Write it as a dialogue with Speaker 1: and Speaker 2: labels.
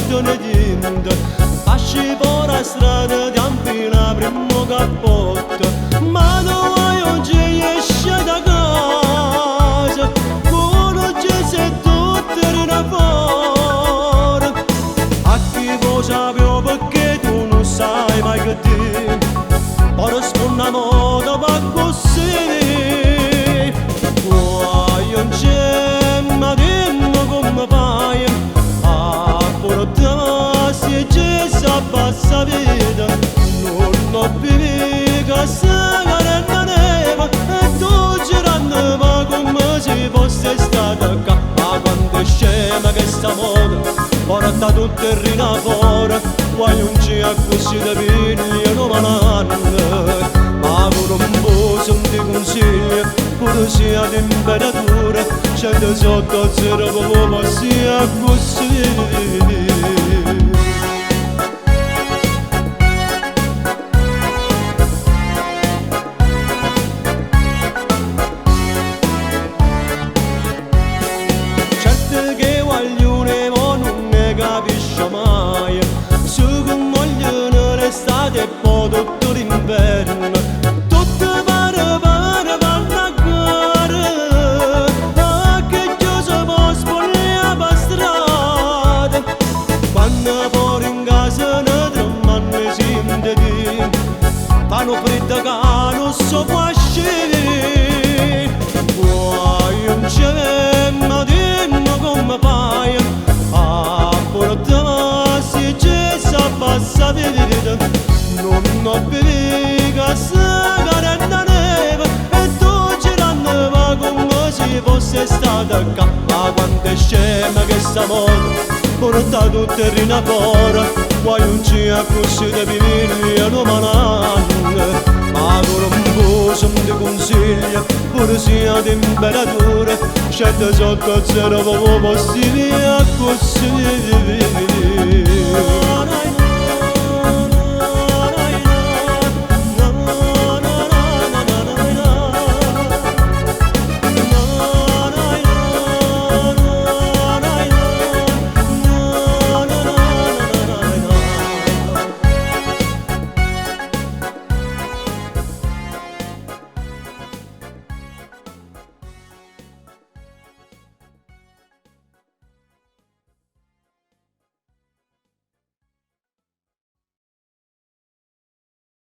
Speaker 1: Portano dinto, asci fuori a strada, ti infila primo cappotto. Ma dove oggi esce da casa, con ci sei tutto da fuori. A chi vuoi sapere perché tu non sai mai che ti, ora sfonda moda va così. Guai non c'è, ma dimmi come fai a portarsi e ci passa vita. Non ho più che se non neve e tu girando ma come se fosse stata qua. Ma quando è scema che sta moda porta tutto il rinafora, guai non c'è così da piglia non malanno. Ma con un po' ti consiglio, pure sia temperatura, scende sotto zero come sia così. Certo che voglio mo non ne capisce mai, se con vogliono l'estate e poi tutto l'inverno, tutto pare pare vanno a gara, a che chiuso può spogliare per strada, quando poi in casa ne tremano i sinteti, fanno freddo che non si può uscire. Guai non c'è, ma dimmi come fai a portarsi ci sa passa vita. Non ho più che se caretta neve e tu girando ma come se fosse stata qua. Ma quando è scema che sta moda porta tutto il rinafora, guai non c'è così da piglia non malanno. Ma con un po' ti consiglio, pure sia temperatura, scende sotto zero come sia così.